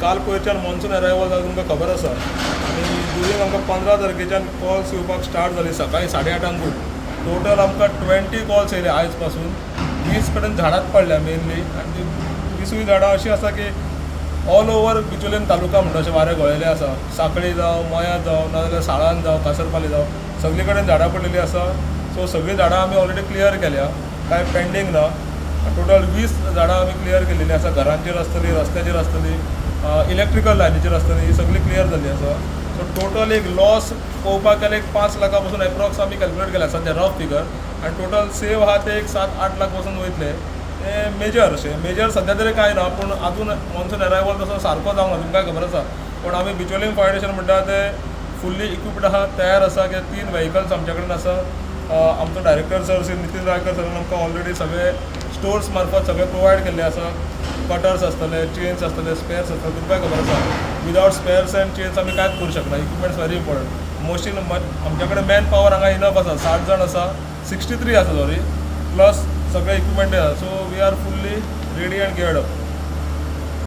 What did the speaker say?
काल पयरच्यान monsoon arrival जालें, तुमकां खबर आसा. आनी ड्युरींग आमकां 15 तारखेच्यान कॉल्स येवपाक स्टार्ट जाली सकाळी 8:30 आंकूच. टोटल आमकां 20 कॉल्स येयले. आयज पासून 20 कडेन झाडांच पडल्या मेनली. आनी ती 20ूय झाडां अशीं आसा की ऑल ओवर बिचोलीम तालुका म्हणटा अशें वारें घोळिल्लें आसा. सांखळी जावं, मयां जावं, नाजाल्यार साळान जावं, कासरपाली जावं, सगळी कडेन झाडां पडलेलीं आसा. सो सगळीं झाडां आमी ऑलरेडी क्लियर केल्या, कांय पेंडींग ना. टोटल 20 झाडां आमी क्लियर केलेली आसा. घरांचेर आसतली, रस्त्याचेर आसतली, इलेक्ट्रिकल लायनीचेर आसतली, ही सगळी क्लियर जाल्ली आसा. सो टोटल एक लॉस पळोवपाक गेल्यार एक 5 लाखां पसून एप्रॉक्स आमी कॅल्कुलेट केल्या सद्या रफ फिगर. आनी टोटल सेव आहा ते एक 7-8 लाख पसून वयतले. ते मेजर अशें मेजर सद्या तरी कांय ना, पूण आजून मॉन्सून अरायवल तसो सारको जावंक ना, तुमकांय खबर आसा. पूण आमी बिचोलीम फायर स्टेशन म्हणटा ते फुल्ली इक्विप्ड आहा, तयार आसा. कित्याक तीन व्हेकल्स आमच्या कडेन आसा. आमचो डायरेक्टर सर श्री नितीन रायकर सरान आमकां ऑलरेडी सगळे स्टोर्स मार्फत सगळे प्रोवायड केल्ले आसा. कटर्स आसतले, चेन्स आसतले, स्पेर्स आसतले. तुमकांय खबर आसा, विदावट स्पेर्स अँड चेन्स आमी कांयच करूं शकना. Equipments very important. मोस्टली आमच्या कडेन मॅन पावर हांगा इनफ आसा. 60 जाण आसा, 63 आसा, सॉरी, प्लस सगळे इक्विपमेंट आसा. So we are fully ready and geared up.